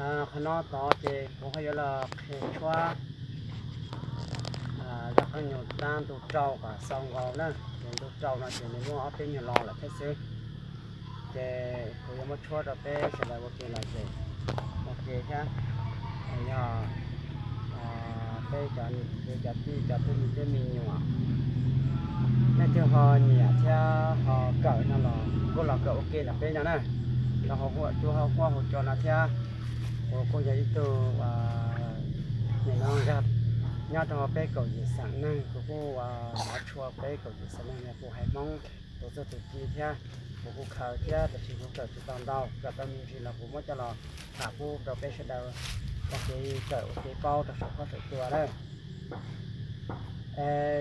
Qhov no tod ces kuv ho yuav los qhia tshuab zaj qeej nyuj dab ntu rau kom xaus nkaus na. Ces ntu rau no ces nws muaj ob peb nyuag lo lawm thiab xwb. Ces kuv yuav muab tshuab rau peb sawv daws ua ke lom zem ua ke thiab. Yog peb cov, cov tij cov phooj ywg thiab me nyuam, nej twg ho nyiam thiab ho kawm no los kuj los kawm ua ke ntawm peb no na. Los hu ua, hu ua, hu ua cov no thiab. Kuv kuj yog ib tug nim no nyob rau peb kaum yim xeem neeg, kuv kuj hnov tshua peb kaum yim xeem neeg kuj haiv Hmoob tus txuj tus ci thiab. Kuv kuj khaws thiab tab sis kuv kawm tsis tau ntau, kawm tau me ntsis los kuv muab coj los tham pub rau peb sawv daws ua kev kawm ua kev paub rau saum huab saum cua lawm.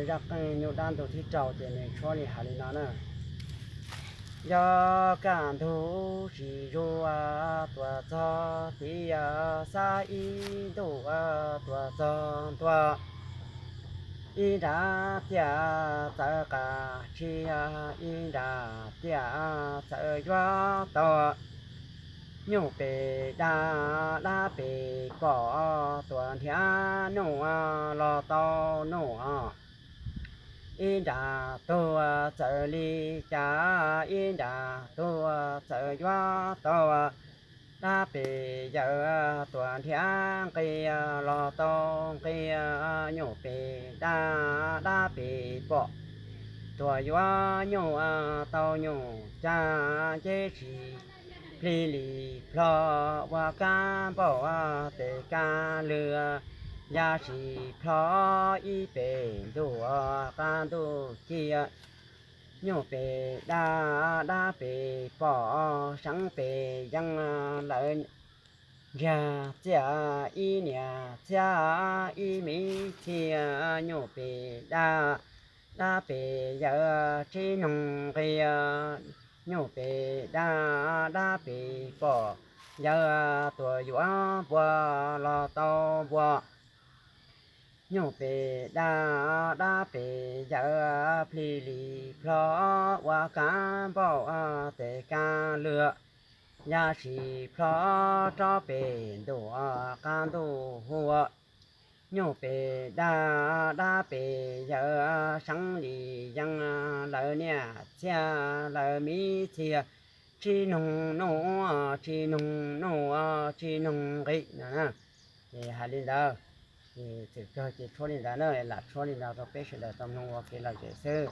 Zaj qeej nyuj dab ntu thib rau ces nws tshuab li hais li no na. Yog kaj ntug tsis zuag tuaj txog tiam xab, ib ntuj tuaj txog ntua, ib nrab tiaj txawv qas tsis, ib nrab tiaj txawv yuav tau. Nyuj pem dab, dab pem pom, tuaj nrhiav nuj los tau nuj. Ib nrab tuag txawv li cas, ib nrab tuag txawv yuav tau. Dab pem yawm tuaj nrhiav nqi los tau nqi. Nyuj pem dab, dab pem pom, tuaj yuav nyuj tau nyuj cag, nce tsis plig li plho ua kab npauj tes kab lwg, ya tsis plho ib pem ntuj qab ntuj ci. Nyuj pem dab, dab pem pom, seev pem yees lawv ntsiag txiaj, ib niam txiag ib me txiag. Nyuj pem dab, dab pem yawm tsis noog nqi. Nyuj pem dab, dab pem pom, yawm tuaj yuav npua los tau npua. Nyuj pem dab, dab pem yawm plig li plho ua kab npauj tes kab lwg, ya tsis plho rov pem ntuj qab ntuj hu. Nyuj pem dab, dab pem yawm seev li yees lawv niam txiag lawv me txiag, tsis noog nuj, tsis noog nuj, tsis noog nqi no. Ces hais li ntawd, ces txwm kawg ces tshuab li ntawd na, lam tshuab li ntawd rau peb sawv daws tau mloog ua kev lom zem xwb.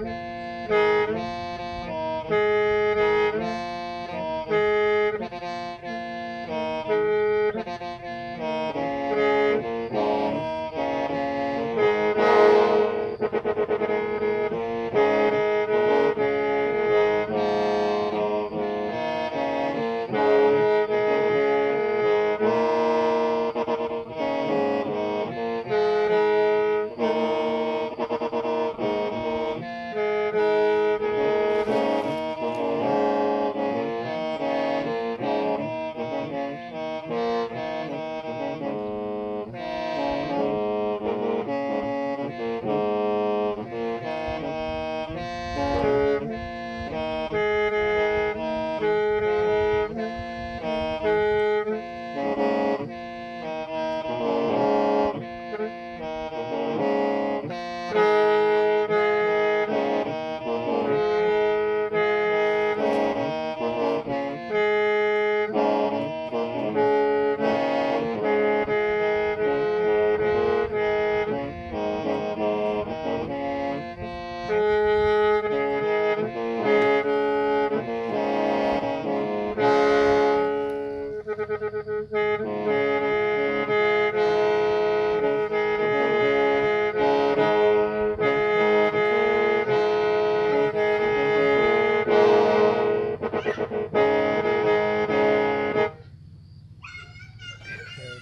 Ces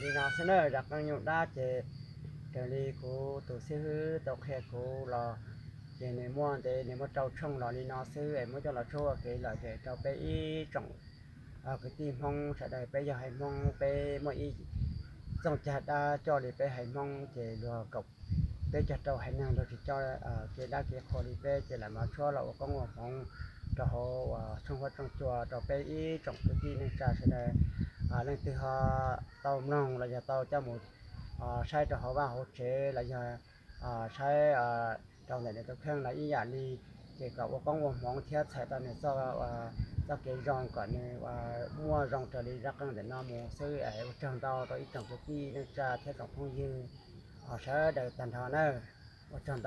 li no xwb na, zaj qeej nyuj dab ces raws li kuv tus xib hwb tau qhia kuv los, ces nws muaj ntev, nws muaj rau tshooj los li no xwb es muab coj los tshoob ua kev lom zem rau peb ib tsoom kwv tij Hmoob sawv daws. Peb yog haiv Hmoob, peb muaj ib txooj cag dab coj li peb haiv Hmoob ces luag kaum peb caug rau haiv neeg luag tsis coj kev dab kev qhua li peb, ces lam mov tshuab los ua koob ua hmoov rau hauv uas tshooj huab tshooj cua rau peb ib tsoom kwv tij neej tsa sawv daws. Leej twg ho tau mloog los yog tau coj mus saib rau hauv vaj hauv tsev los yog saib rau ntawm nws tus kheej los ib yam li, ces kom ua koob ua hmoov thiab txhais tau nws txoj kev zoo kom nws muaj zoo raws li zaj qeej ntawm no mus xwb. Ua tsaug ntau rau ib tsoom kwv tij neej tsa thiab tsoom phooj ywg sawv daws tag nrho na. Ua tsaug ntau.